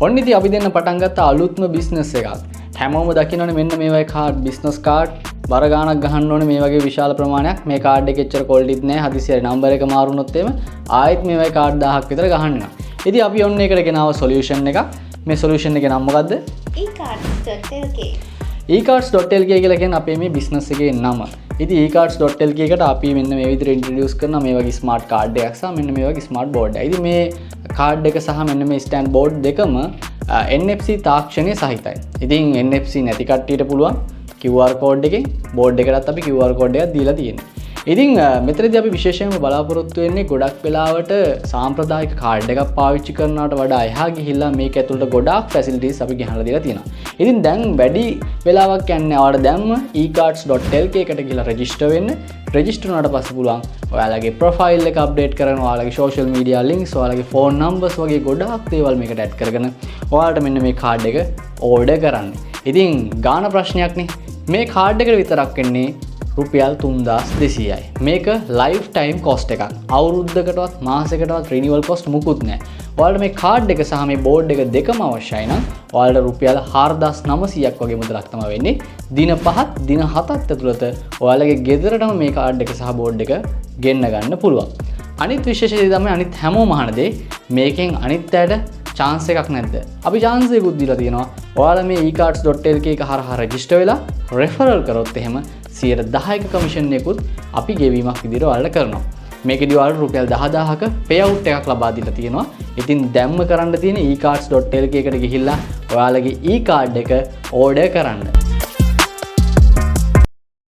ඔන්න ඉතින් අපි දෙන්න පටන් ගත්ත අලුත්ම බිස්නස් එකක්. හැමෝම දකින්නනේ මෙන්න මේ වගේ කාඩ්, බිස්නස් කාඩ් බර ගාණක් ගහන්න ඕනේ මේ වගේ විශාල ප්‍රමාණයක්. මේ කාඩ් එකේ එච්චර ක්වොලිටිත් නෑ. හදිසියෙ නම්බර් එක මාරු වුණොත් එහෙම ආයෙත් මේ වගේ කාඩ් 1000ක් විතර ගහන්න වෙනවා. ඉතින් අපි ඔන්න ඒකට ගෙනාව සොලියුෂන් එකක්. මේ සොලියුෂන් එකේ නම මොකද්ද? ecards.lk. ecards.lk කියලා කියන්නේ අපේ මේ බිස්නස් එකේ නම. ඉතින් ecards.lk එකට අපි මෙන්න මේ විදිහට ඉන්ට්‍රොඩියුස් කරන මේ වගේ ස්මාර්ට් කාඩ් එකක් සහ මෙන්න මේ වගේ ස්මාර්ට් බෝඩ් එකක්. ඉතින් මේ කාඩ් එක සහ මෙන්න මේ ස්ටෑන්ඩ් බෝඩ් දෙකම NFC තාක්ෂණය සහිතයි. ඉතින් NFC නැති කට්ටියට පුළුවන් QR code එකෙන් බෝඩ් එකටත් අපි QR code එකක් දීලා තියෙනවා. ඉතින් මෙතනදී අපි විශේෂයෙන්ම බලාපොරොත්තු වෙන්නේ ගොඩක් වෙලාවට සාම්ප්‍රදායික කාඩ් එකක් පාවිච්චි කරනවට වඩා එහා ගිහිල්ලා මේක ඇතුළට ගොඩාක් ෆැසිලිටිස් අපි ගෙනල්ලා දීලා තියෙනවා. ඉතින් දැන් වැඩි වෙලාවක් යන්නේ ඔයාලට දැන්ම ecards.lk එකට ගිහිල්ලා රෙජිස්ටර් වෙන්න. රෙජිස්ටර් වුණාට පස්සේ පුළුවන් ඔයාලගේ ප්‍රොෆයිල් එක අප්ඩේට් කරගෙන, ඔයාලගේ සෝෂල් මීඩියා ලින්ක්ස්, ඔයාලගේ ෆෝන් නම්බර්ස් වගේ ගොඩාක් දේවල් මේකට ඇඩ් කරගෙන ඔයාලට මෙන්න මේ කාඩ් එක ඕඩර් කරන්න. ඉතින් ගාන ප්‍රශ්නයක් නේ. මේ කාඩ් එකට විතරක් වෙන්නේ රුපියල් 3200යි. මේක ලයිෆ් ටයිම් කොස්ට් එකක්. අවුරුද්දකටවත් මාසෙකටවත් රිනිවල් කොස්ට් මුකුත් නෑ. ඔයාලට මේ කාඩ් එක සහ මේ බෝඩ් එක දෙකම අවශ්‍යයි නම් ඔයාලට රුපියල් 4900ක් වගේ මුදලක් තමයි වෙන්නේ. දින 5ත් දින 7ත් ඇතුළත ඔයාලගේ ගෙදරටම මේ කාඩ් එක සහ බෝඩ් එක ගෙන්න ගන්න පුළුවන්. අනිත් විශේෂ දේ තමයි අනිත් හැමෝම අහන දේ, මේකෙන් අනිත් අයට චාන්ස් එකක් නැද්ද? අපි චාන්ස් එකකුත් දීලා තියෙනවා. ඔයාලා මේ ecards.lk එක හරහා රෙජිස්ටර් වෙලා රෙෆරල් කරොත් එහෙම 10%ක කමිෂන් එකකුත් අපි ගෙවීමක් විදිහට ඔයාලට කරනවා. මේකෙදි ඔයාලට රුපියල් 10,000ක පේ අවුට් එකක් ලබා දීලා තියෙනවා. ඉතින් දැම්ම කරන්න තියෙන ecards.lk එකට ගිහිල්ලා ඔයාලගේ e-card එක ඕඩර් කරන්න.